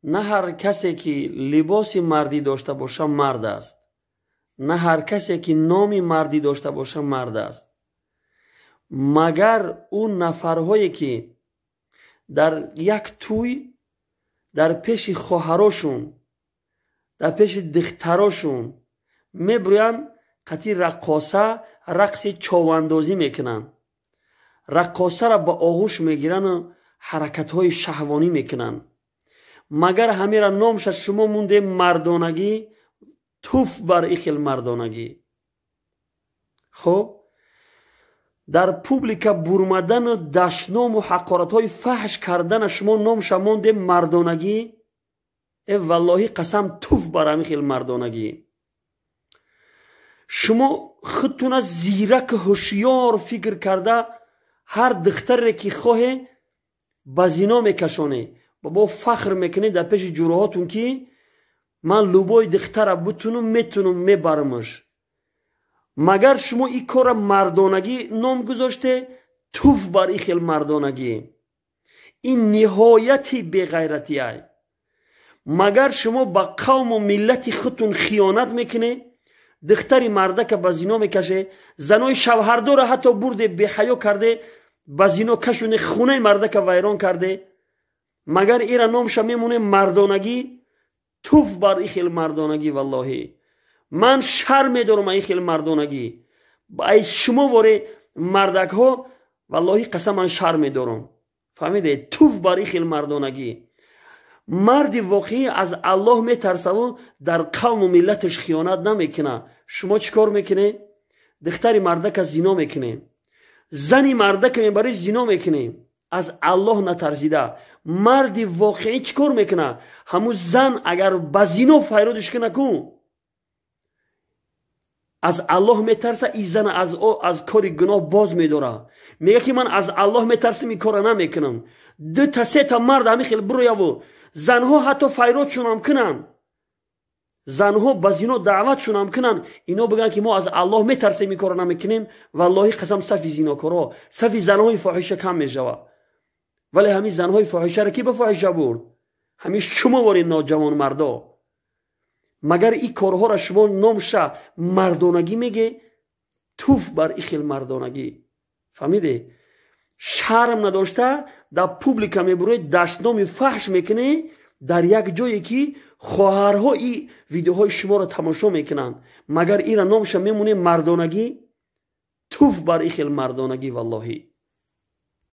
На ҳар касе ки либоси мардӣ дошта боша, мард аст. На ҳар касе ки номи мардӣ дошта боша, мард аст. Магар ӯ нафарҳое ки дар як тӯй дар пеши хоҳарошун, дар пеши духтарошун мебурӯянд, қатъи раққоса рақси човандозӣ мекунанд, раққосаро ба оғӯш мегирану ҳаракатҳои шаҳвонӣ мекунанд. Магар ҳамира номша шумо монде мардонагӣ? Туф бар ин хел мардонагӣ. Хуб, дар публика бурмадану дашному ҳақоратҳои фаҳш кардана шумо номша монде мардонагӣ? Э, валлоҳӣ қасам, туф бар ҳамин хел мардонагӣ. Шумо худтуна зираку ҳушёр фикр карда, ҳар духтаре ки хоҳе, ба зино мекашонед ва бо фахр мекунед дар пеши ҷуроҳотун, ки ман любой духтара бутунум, метунум, мебарамаш. Магар шумо ин корра мардонагӣ ном гузоште? Туф бар ин хел мардонагӣ, ин ниҳояти беғайратиай. Магар шумо ба қавму миллати худтун хиёнат мекунед? Духтари мардака ба зино мекаше, занои шавҳардора ҳатто бурде, беҳаё карде, ба зино кашоне, хунаи мардака вайрон карде. Магар ира номша мемоне мардонагӣ? Туф бар ин хел мардонагӣ. Валлоҳӣ, ман шарм медорам ин хел мардонагӣ. Ай шумо воре мардакҳо, валлоҳи қасам, ман шарм медорам, фаҳмиде? Туф бар ин хел мардонагӣ. Марди воқеӣ аз Аллоҳ метарсаву дар қавму миллаташ хиёнат намекунад. Шумо чӣ кор мекунед? Духтари мардака зино мекунем, зани мардака мебарӣ, зино мекунем, аз Аллоҳ натарсида. Марди воқеӣ чӣ кор мекунад? Ҳамун зан агар ба зино файродиш куна ку, аз Аллоҳ метарса, ин зана аз кори гуноҳ боз медора, мега ки ман аз Аллоҳ метарсим, ин кора намекунам. Дута сета мард ҳамин хел бирояву занҳо ҳатто файродшунам кунанд, занҳо ба зино даъватшунам кунанд, ино бигӯянд ки мо аз Аллоҳ метарсем, ин кора намекунем, валлоҳи қасам, сафи зинокорҳо, сафи занҳои фоҳиша кам мешавад. Вале ҳамин занҳои фоҳишаро ки ба фоҳиша бурд? Ҳамин шумо вори ноҷавонмардо. Магар ин корҳоро шумо номша мардонагӣ меге? Туф бар ин хел мардонагӣ, фаҳмиде? Шарм надошта дар публика мебуроед, дашноми фаҳш мекунед дар як ҷое ки хоҳарҳо ин видеоҳои шуморо тамошо мекунанд. Магар ира номша мемоне мардонагӣ? Туф бар ин хел мардонагӣ, валлоҳӣ.